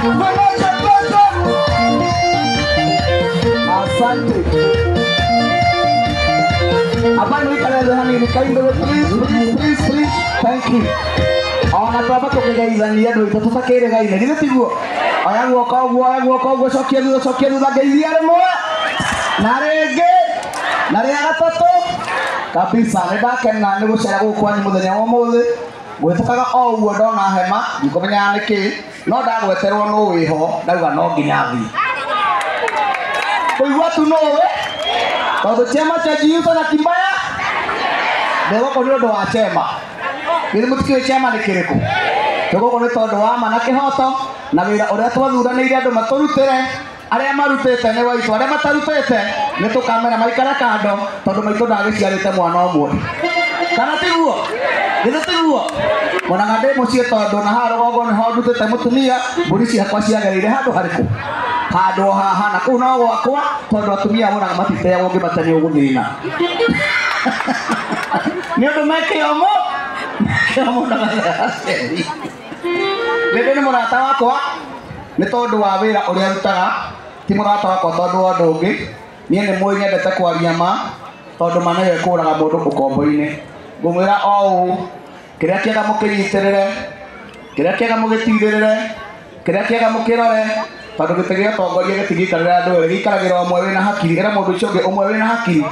Pamoja. Asante. Hapana wikale hanini kaimbe please please please please. Thank you. Ona twamba tukigeithania andũ aitũ tũtakĩrĩgaine githĩ tiguo? Oya guoko ũguo, oya guoko ũguo, cokia thutha, ngeithia rĩmwe na rĩngĩ na rĩa gatatũ kabisa. Nĩ ndakena nĩ gũcera gũkũ kwanyu mũthenya wa ũmũthĩ. Gwĩtũkaga o ũguo ndona hema ndikũmenyaga nĩkĩ, no ndagweterwo nũ wĩho ndauga no nginya thiĩ kũigua tu nũ wĩ, tondũ chema cha Jiuta na Kimbaya ndĩgũkũ nĩ ũndũ wa chema. Githĩ mũtikĩũĩ chema nĩ kĩrĩkũ? Tũgũkũ nĩ tondũ wa ma na kĩhoto na wĩra ũrĩa twathuranĩire andũ matũrutĩre. Arĩa marutĩte nĩ waitũ, arĩa matarutĩte nĩ tũkamera maikare kando, tondũ maitũ ndagĩciarĩte mwana ũmwe. Kana tiguo? Githĩ tiguo? Monaga ndĩ mũciĩ tondũ na haha rũgongo nĩho ndutĩte mũtumia, mbũri ciakwa ciagereire handũ harĩkũ? Handũ haha, na kũu no gwakwa, tondũ atumia monaga matiteagwo ngĩmate nĩ ũgũthĩna. Nĩ ũndũ mekĩo mũno. Rĩndĩ nĩ mũrata wakwa nĩ tondũ wa wĩra ũrĩa arutaga, ti mũrata wakwa tondũ wa ũndũ ũngĩ. Niĩ nĩ mũĩ nyendete kwaria ma, tondũ ma nĩyo ĩkũraga mũndũ ũkombo-inĩ. Ngũmwĩra o ũũ, kĩrĩa kĩega mũkĩnyitĩrĩre, kĩrĩa kĩega mũgĩtirĩrĩre, kĩrĩa kĩega mũkĩrore, tondũ gĩtĩ gĩa ũtongoria gĩtingĩikarĩra andũ erĩ, gĩikaragĩra ũmwe wĩna hakiri. Ĩra mũndũ ũcio ũngĩ ũmwe wĩna hakiri,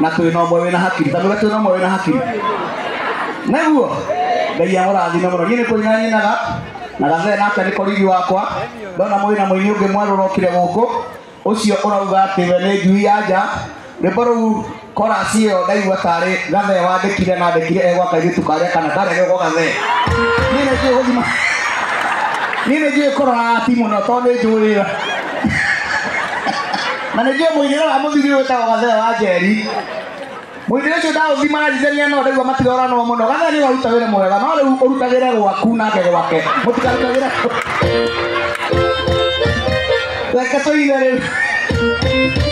na twĩna ũmwe wĩna hakiri, ta mwĩre twĩna ũmwe wĩna hakiri. Nĩguo Ngai amũrathime mũno. Niĩ nĩ kũina nyinaga na gathee nake nĩ korigi wakwa. Ndona mwĩna mũini ũngĩ mwerũ ũrokire gũkũ, ũcio ũrauga atĩ we nĩ njui ya nja. Rwĩmbo rũu chorus ĩyo ndaigua tarĩ gathee wandĩkire, na andĩkire egwa kairĩtu karĩa kana karĩa gwa gathee. Niĩ nĩ njũĩ gũthima, niĩ nĩ njũĩ kũrora ati mũno tondũ nĩ njũĩ wĩra, na nĩ njũĩ mũinĩre wa mũthuri ũyũ wĩtagwo Gathee wa Njeri. Mũinĩre ũcio ndaũthima na njithania no ndaigua matiroranwo mũno. Gathee nĩ ũraruta wĩra mwega, no rĩu ũrutagĩre gwaku nake gwake, mũtikarutagĩre. Reke tũine rĩu.